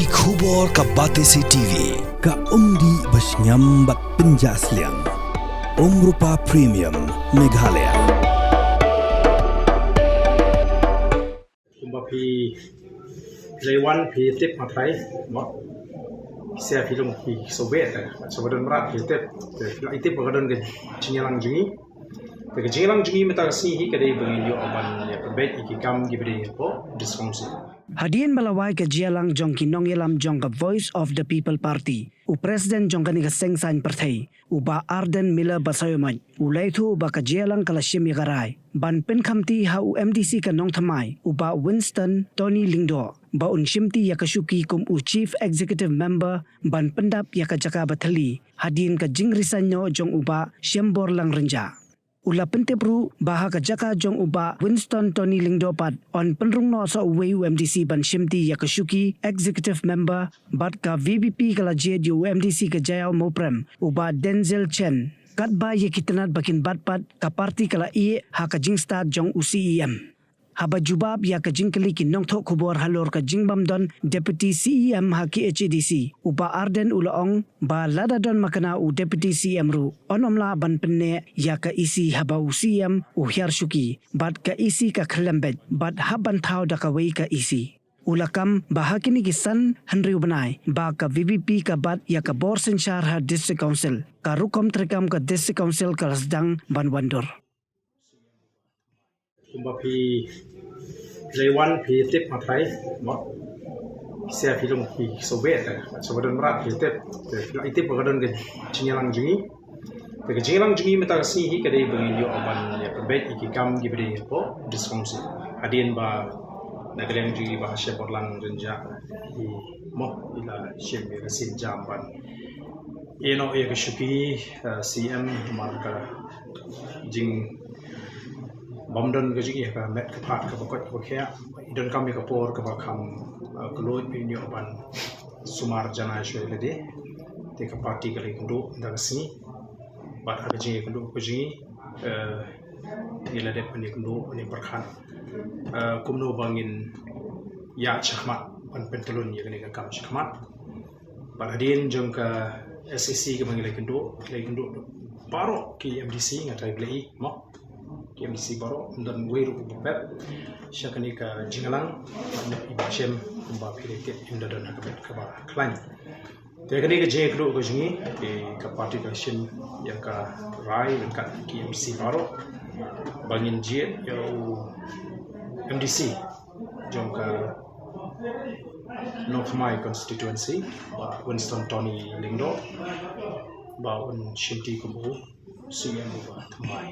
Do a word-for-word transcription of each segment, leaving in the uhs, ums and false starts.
Khubor ka Batesi T V, ka umdih ba shngiam bad pynjah sliang. Umrupa Premium, Meghalaya. Kumba phi, day one phi tip mathai, mo. Sia phi long phi sobe ta, sobe don mrat phi tip, phi tip ba ka don ka jingïalang jong ngi. Te ka jingïalang jong ngi mynta ka sngi hi ka dei ba ngin ïoh ban ïa pynbeit ïa ki kam kiba dei hapoh District Council. Hadien ba la wai ka jingïalang jong ki nongïalam jong ka Voice of the People Party, u President jong kane ka seng saiñ pyrthei, u Bah Ardent Miller Basaiawmoit, u la ïathuh ba ka jingïalang ka la shim ïa ka rai ban pynkhamti ha u M D C ka Nongthymmai, u Bah Winston Tony Lyngdoh, ba un shimti ïa ka shuki kum u Chief Executive Member ban pyndap ïa ka jaka ba thylli, hadien ka jingresign noh jong u Bah Shemborlang Rynjah. U la pyntip ruh ba ha ka jaka jong u Bah Winston Tony Lyngdoh pat yn pynrung noh sa uwei u M D C ban shimti ïa ka shuki Executive Member, bad ka V P P ka la jied ïa u M D C ka Jaïaw Mawprem, u Bah Denzil Chen. Katba ïa ki tnat ba kin bat pat, ka party ka la ïeh ha ka jingstad jong u C E M. Haba jubab ïa ka jingkylli ki nongthoh khubor halor ka jingbym don Deputy C E M ha K H A D C, u Bah Ardent u la ong ba lada don makna u Deputy C E M ruh, yn ym lah ban pynneh ïa ka E C haba u C E M u hiar shuki, bad ka E C ka khyllem beit, bad hap ban thaw da kawei ka E C. U la kam ba ha kine ki san hynriew bnai ba ka V P P ka bat ïa ka bor synshar ha District Council, ka rukom treikam ka District Council ka la sdang ban wandur. Kumba phi, day one phi tip mathai, mo. Sia phi long phi sobe ta, sobe don mrat phi tip, phi tip ba ka don ka jingïalang jong ngi. Te ka jingïalang jong ngi mynta ka sngi hi ka dei ba ngin ïoh ban ïa pynbeit ïa ki kam kiba dei hapoh District Council. Hadien ba na ka liang jong ngi Bah Shemborlang Rynjah, i, mo, i la shim ïa ka sienjam ban ïeh noh ïa ka shuki, eh, C E M, namar ka jing bym don ka jingïeh ka met ka phad kaba koit kaba khiah. I donkam ïa ka por kaba kham, eh, kylluid ba ngin ïoh ban sumar janai shuwa ïa lade. Te ka party ka la ïakynduh mynta ka sngi. Bad ha ka jingïakynduh ka jong ngi, eh, ngi la dep ban ïakynduh ban ïapyrkhat, eh, kumno ba ngin ïaid shakhmat ban pyntyllun ïa kane ka kam shakhmat. Bad hadien jong ka S A C kaba ngi la ïakynduh, la ïakynduh baroh ki M D C, nga trai blei, mo. Ki M D C baroh, ym don uwei ruh uba pep sha kane ka jingïalang, bad i Bah Shem, kumba phi la tip, ym da don ha ka met kaba khlaiñ. Te kane ka jingïakynduh ka jong ngi, te ka party ka shim ïa ka rai ryngkat ki M D C baroh ba ngin jied ïa u M D C jong ka Nongthymmai constituency, Bah Winston Tony Lyngdoh, ba un shimti kum u C E M uba thymmai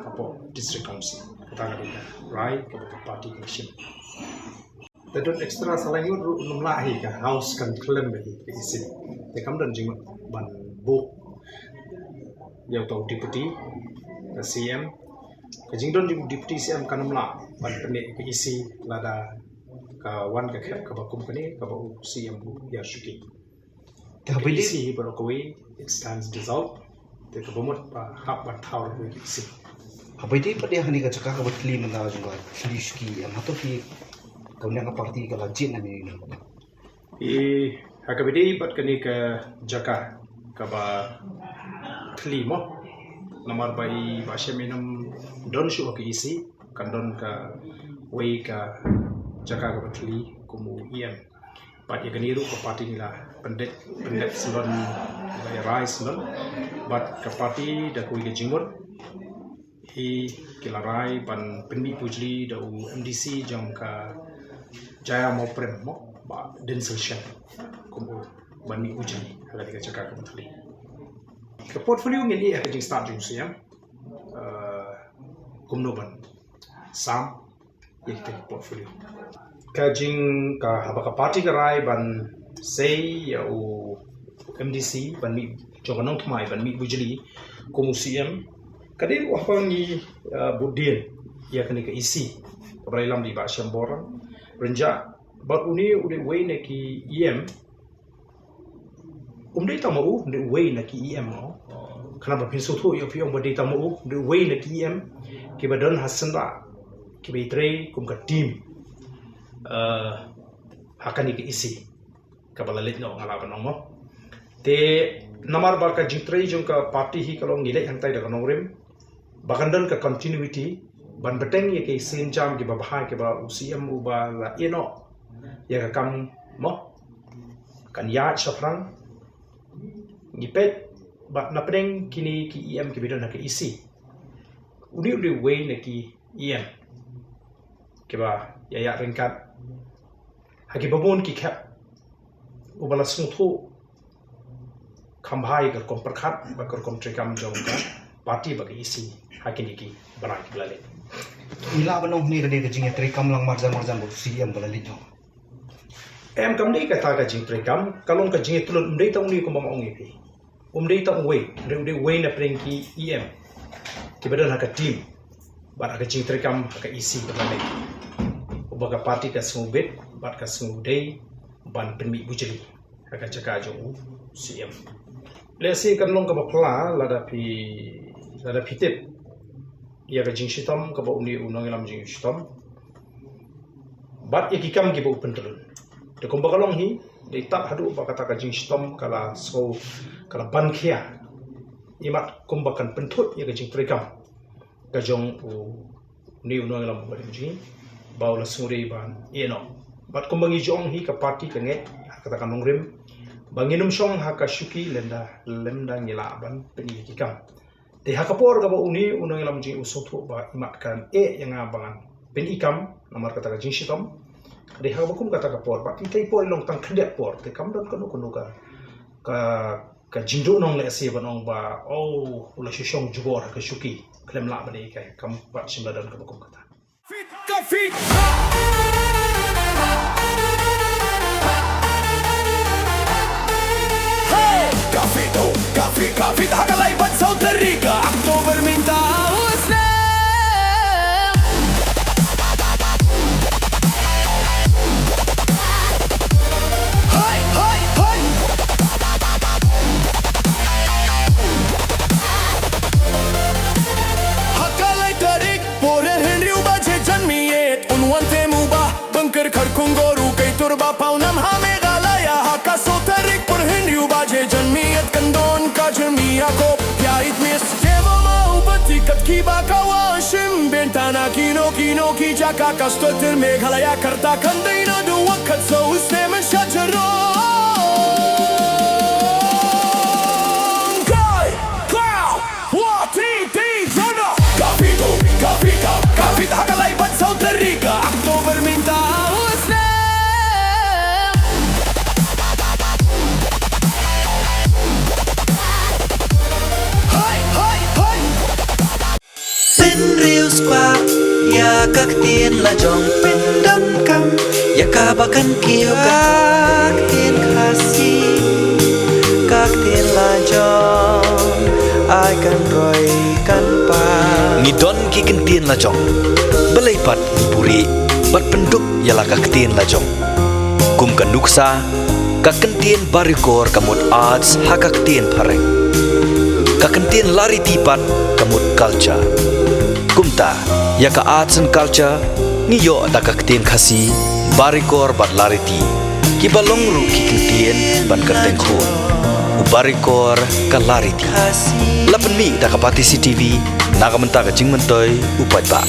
hapoh District Council. Kata ka dei ka rai kaba ka party ka shim. Te don extra sa lai ngut ruh, ym lah hi, ka House kan khlem hi ka E C. Te kam don jingmut ban buh ïa uta u Deputy ka C E M. Ka jingdon jong u Deputy C E M kan ym lah ban pynneh ka E C lada ka wan ka khep kaba kum kane kaba u C E M u hiar shuki. Te haba ïadei, E C hi baroh kawei, it stands dissolved. Te kaba mut ba hap ban thaw ruh ka E C. Haba ïadei pat ïa kane ka jaka kaba thylli mynta jong ka thylli shuki, em, hato phi, ka, ïa ka party ka la jied na ne ne? I, ha kaba ïadei bad kane ka jaka kaba thylli mo. Namar ba i Bah Shem i nym don shuh ha ka E C, kan don kawei ka jaka kaba thylli kum u E M. Bad ïa kane ruh ka party ngi la pyndep, pyndep syndon, la rai syndon. Bad ka party da kawei ka jingmut, hi ki la rai ban pynmih pujli da u M D C jong ka Jaïaw Mawprem mo, Bah Denzil Shem, kum u ban mih pujli ha kane ka jaka kaba thylli. Ka portfolio ngin ïeh ha ka jingstad jong u C E M, eh, kumno ban sam ïa kita ki portfolio. Ka jing, ka, haba ka party ka rai ban sei ïa u M D C ban mih, jong ka Nongthymmai ban mih pujli kum u C E M, ka dei ruh haba ngi, uh, bud dien ïa kane ka E C kaba la ïalam da i Bah Shemborlang Rynjah, bad une u dei uwei na ki E M, um dei tang ma u, um dei uwei na ki E M mo. Khnang ba phin sngewthuh ïa phi, ong ba dei tang ma u, um dei uwei na ki E M kiba don ha syndah, kiba ïatrei kum ka team, eh, ha kane ka E C. Kaba la leit noh nga lah ban ong mo. Te namar ba ka jingtrei jong ka party hi ka long ngi leit hangtai da ka nongrim ba kan don ka continuity ban bteng ïa ki sienjam kiba bha kiba u C M uba la ïeh noh ïa ka kam mo kan ïaid shaphrang. Ngi peit ba na pdeng kine ki E M kiba don ha ka E C, uni uni wei na ki E M kiba ïa ïa ryngkat ha kiba bun ki khep uba la sngewthuh kham bha ïa ka rukom pyrkhat bad ka rukom treikam jong ka party bad ka E C ha kine ki bnai kiba la leit. Ngi lah ban ong hangne ka dei ka jingïatreikam lang marjan marjan bad u C M ba la leit noh. Em, kam dei kata ka jingtreikam, ka long ka jingïatylli, ym dei tang uni kumba nga ong ïa phi. Ym dei tang uwei, hynrei u dei uwei na pdeng ki E M kiba don ha ka team bad ha ka jingtreikam ha ka E C ba la leit, uba ka party ka sngewbit bad ka sngewdei ban pynmih bujli ha ka jaka jong u C M. Lehse kan long kaba phylla lada phi, lada phi tip ïa ka jingshitom kaba une u nongïalam jingshitom bad ïa ki kam kiba u pyntyllun. Te kumba ka long hi, dei tad haduh ba kata ka jingshitom ka la sngew, ka la ban khia, imat kumba kan pynthut ïa ka jingtreikam ka jong u, une u nongïalam uba dei u jingim ba u la sngewdei ban ïeh noh. Bad kumba ngi ju ong hi, ka party ka ngeit ha kata ka nongrim ba ngin ym shong ha ka shuki lymda, lymda ngi lah ban pyni ïa ki kam. Te ha ka por kaba une u nongïalam jingim u sngewthuh ba imat kan eh ïa nga ba ngan pyni kam namar kata ka jingshitom, ka dei ha kaba kum kata ka por, bad katei por i long tang khyndiat por, te kam don kano kano ka, ka, ka jingduhnong lehse ban ong ba, oh, u la shu shong jubor ha ka shuki, khlem lah ban ïeh kai, kam pat shym la don kaba kum kata. Ka fit. Hey! Ka fit, oh, ka fit, ka fit, ha ka lai bad saw tarik ka October mynta u snem. Hey, hey, hey. Ha ka lai tarik por hynriew baje janmiet un wan te mo ba Bynker Kharkongor u kai tur ba paw nam ha Meghalaya ha ka saw tarik por hynriew baje janmiet kan don ka jingmih akop. Pia it mis keba ma u pati kat kiba ka wa shim bynta na kino kino ki jaka ka stotir Meghalaya karta kan dei na du wakat saw snem sha jerong. Kai, kau. Wa, ti, ti, zona. Ka fit, ka fit, ka, ka fit, ha ka lai bad saw tarik ka October mynta u snem. Hai, hai, hai. Pynriewspah ïa ka ktien la jong, pyndonkam ïa kaba kan kiew ka ktien Khasi, ka ktien la jong ai kan roi kan pan. Ngi don ki kyntien la jong, balei pat ngi buhrieh bad pynduk ïa la ka ktien la jong. Kum ka nuksa, ka kyntien Barikor ka mut arts ha ka ktien phareng. Ka kyntien Lariti pat ka mut culture. Kumta, ïa ka arts and culture ngi ïoh da ka ktien Khasi, Barikor bad Lariti, kiba long ruh ki kyntien ban kyrteng khun. U Barikor ka Lariti. La pynmih da ka Batesi TV na ka bynta ka jingmyntoi u paidbah.